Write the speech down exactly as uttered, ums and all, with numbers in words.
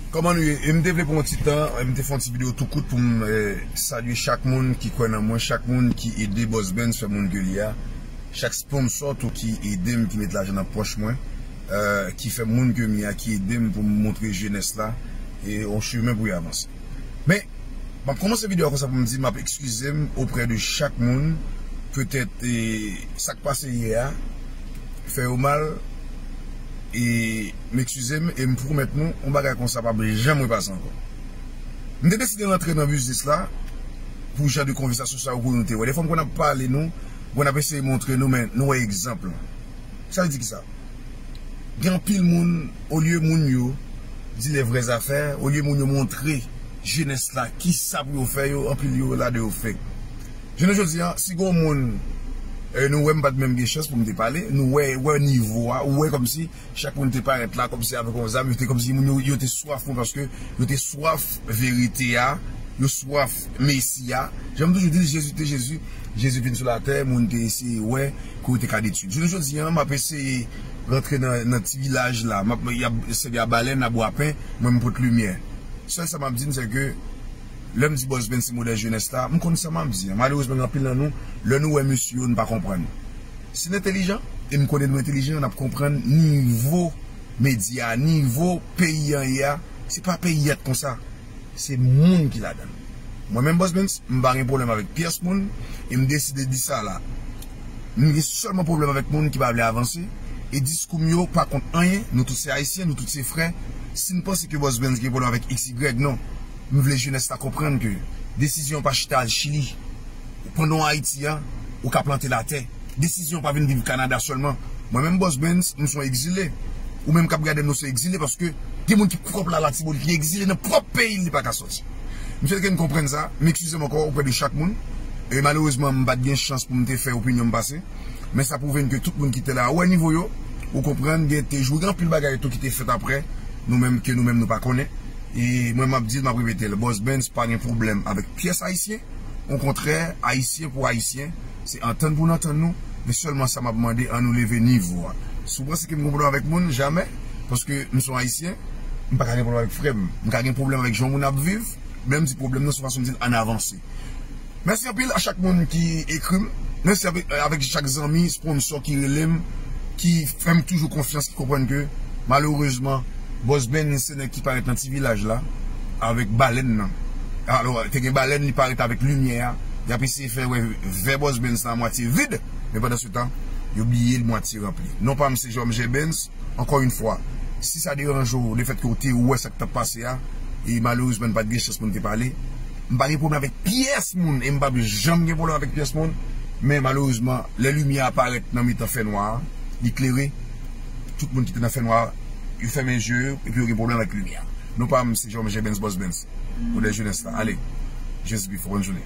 Kòman nou ye? E m te vle pran yon ti tan, e m te fè yon ti videyo tou kout pou m, eh, salye chak moun ki kwè nan mwen, chak moun ki ede Boss Benz fè moun ke li a, chak sponsò tou ki ede m, ki met lajan nan pòch mwen, eh, ki fè moun ke m ye a, ki ede m pou m montre jenès la, e yon chemen pou y avanse. Men, m ap kòmanse videyo a konsa pou m di m ap ekskize m oprè de chak moun, petèt, eh, sa k pase yè a fè yo mal, e m ekskize m, e m pwomèt nou, yon bagay konsa p ap janm repase ankò. M te deside rantre nan biznis la pou jan de konvèsasyon sa yo pou nou te wè. Defwa m konn ap pale nou, m konn ap eseye montre nou, men nou wè egzanp lan. Sa vle di kisa? Gen anpil moun, olye moun yo di lè vrè zafè, olye moun yo montre jenès la kisa pou yo fè, yo, anpil yo lade yo fake. Jounen jodi a, si gen yon moun, eh, nou wè m pa t menm gen chans pou m te pale, nou wè, wè nivo a, ou wè kòmsi chak moun te parèt la kòmsi avèk yon zam, yo te kòmsi moun yo, yo te swaf mwen paske yo te swaf verite a, yo swaf Mesi a. Jan m toujou di l, Jezi te Jezi, Jezi vin sou latè, moun te eseye wè ke yo te ka detwi l. Jounen jodi a, m ap eseye rantre nan, nan ti vilaj la, m ap, y ap sèvi a balèn, a bwapen, mwen m pot limyè. Sèl sa m ap di n, se ke lè m di Boss Benz se modèl jenès la, m konn sa m ap di a. Malerezman, gen anpil nan nou, lè nou wè mesye yo, nou pa konprann. Si n entèlijan, e m konnen nou entèlijan, n ap konprann nivo medya, nivo peyi an ye a, se pa peyi a t konsa. Se moun ki ladan l. Mwen menm Boss Benz, m pa gen pwoblèm avèk pyès moun, e m deside di sa la. M gen sèlman pwoblèm avèk moun ki pa vle avanse, e diskou m yo pa kont anyen, nou tout se Ayisyen, nou tout se frè. Si n panse ke Boss Benz gen pwoblèm avèk X Y, non. M vle jenès la konprann ke desizyon pa chita al Chili. Ou pandan w Ayiti a, ou ka plante latè. Desizyon pa vin viv Kanada sèlman. Mwen menm Boss Benz, m se yon egzile. Ou menm k ap gade m, nou se egzile paske gen moun ki pwòp la Latibonit, li egzile nan pwòp peyi l, li pa ka sòti. M swete ke n konprann sa. M ekskize m ankò oprè de chak moun. E malerezman, m pa t gen chans pou m te fè opinyon m pase. Men sa pwouve n ke tout moun ki te la, ou wè nivo yo, ou konprann, gen te jou, gen anpil bagay tou ki te fèt aprè, nou menm ke nou menm nou pa konnen. E mwen m ap di l, m ap repete l, Boss Benz pa gen pwoblèm avèk pyès Ayisyen. Okontrè, Ayisyen pou Ayisyen, se antann pou n antann nou, men sèlman sa m ap mande, an nou leve nivo a. Si w panse ke m gen pwoblèm avèk moun, jamè, paske m se yon Ayisyen, m pa ka gen pwoblèm avèk frè m. M ka gen pwoblèm avèk jan moun ap viv, men m di pwoblèm nan se yon fason m di l ann avanse. Mèsi anpil a chak moun ki ekri m. Mèsi avèk, avèk chak zanmi, sponsò ki rele m, ki fè m toujou konfyans, ki konprann ke, malerezman, Boss Benz se nèg ki parèt nan ti vilaj la, avèk balèn nan. Alò, te gen balèn, li parèt avèk limyè a, y ap eseye fè wè vè Boss Benz la mwatye vid, men pandan se tan, yo bliye l mwatye ranpli. Non pa m se Jòm Jè Benz, ankò yon fwa, si sa deranje w, lefèt ke w te wè sa k t ap pase a, e malerezman, n pa t gen chans pou n te pale, m pa gen pwoblèm avèk pyès moun, e m p ap janm gen pwoblèm avèk pyès moun, men malerezman, lè limyè a parèt nan mitan fènwa a, li klere, tout moun ki te nan fènwa a, yo fèmen je yo, epi yo gen pwoblèm avèk limyè a. Non pa m se Jòm Jè Benz, Boss Benz, modèl jenès la. Ale, Jezi pi fò, bòn jounen.